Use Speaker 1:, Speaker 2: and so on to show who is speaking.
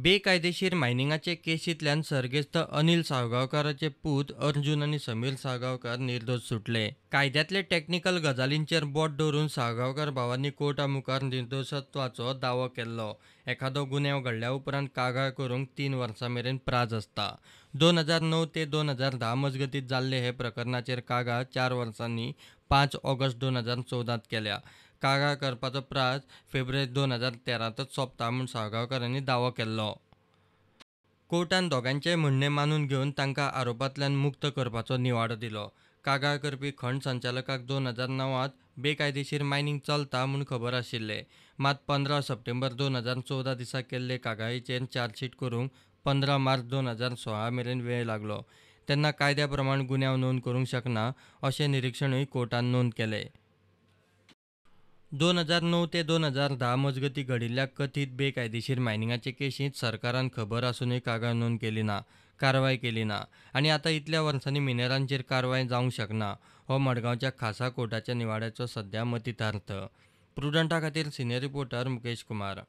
Speaker 1: बेकायदेशीर मायनिंगाचे केशींतल्यान सर्गेस्त अनिल साळगांवकाराचे पूत अर्जुन आनी समीर साळगांवकार निर्दोश सुटले. कायद्यांतले टॅक्निकल गजालींचेर बोट दवरून साळगांवकार भावांनी कोर्टा मुखार निर्दोशत्वाचो दावो केल्लो. एखादो गुन्यांव घडल्या उपरांत कागाळ करूंक 3 वर्सां मेरेन प्राज आसता. 2009 ते 2010 मजगतीं जाल्ले हे प्रकरणाचेर कागाळ 4 वर्सांनी 5 ऑगस्ट 2014 केल्या. कागाळ करपाचो प्राज फेब्रुवारी 2013तच सोंपता म्हूण साळगांवकारांनी दावो केल्लो. कोर्टान दोगांचेय म्हणणें मानून घेवन तांकां आरोपांतल्यान मुक्त करपाचो निवाडो दिलो. कागाळ करपी खण संचालकाक 2009त बेकायदेशीर मायनिंग चलता म्हूण खबर आशिल्लें. मात 15 सप्टेंबर 2014 दिसा केल्ले कागाळीचेर चार्जशीट करूंक 15 मार्च 2016 मेरेन वेळ लागलो. तेन्ना कायद्या प्रमाण गुन्यांव नोंद करूंक शकना अशें निरिक्षणूय कोर्टान नोंद केलें. 2009 ते 2010 मजगतीं घडिल्ल्या कथीत बेकायदेशीर मायनिंगाचे केशींत सरकारान खबर आसूनय कागाळ नोंद केली ना, कारवाय केली ना आनी आतां इतल्या वर्सांनी मिनेरांचेर कारवाय जावंक शकना हो मडगांवच्या खासा कोर्टाच्या निवाड्याचो सध्या मतितार्थ. प्रुडंटा खातीर सिनियर रिपोर्टर मुकेश कुमार.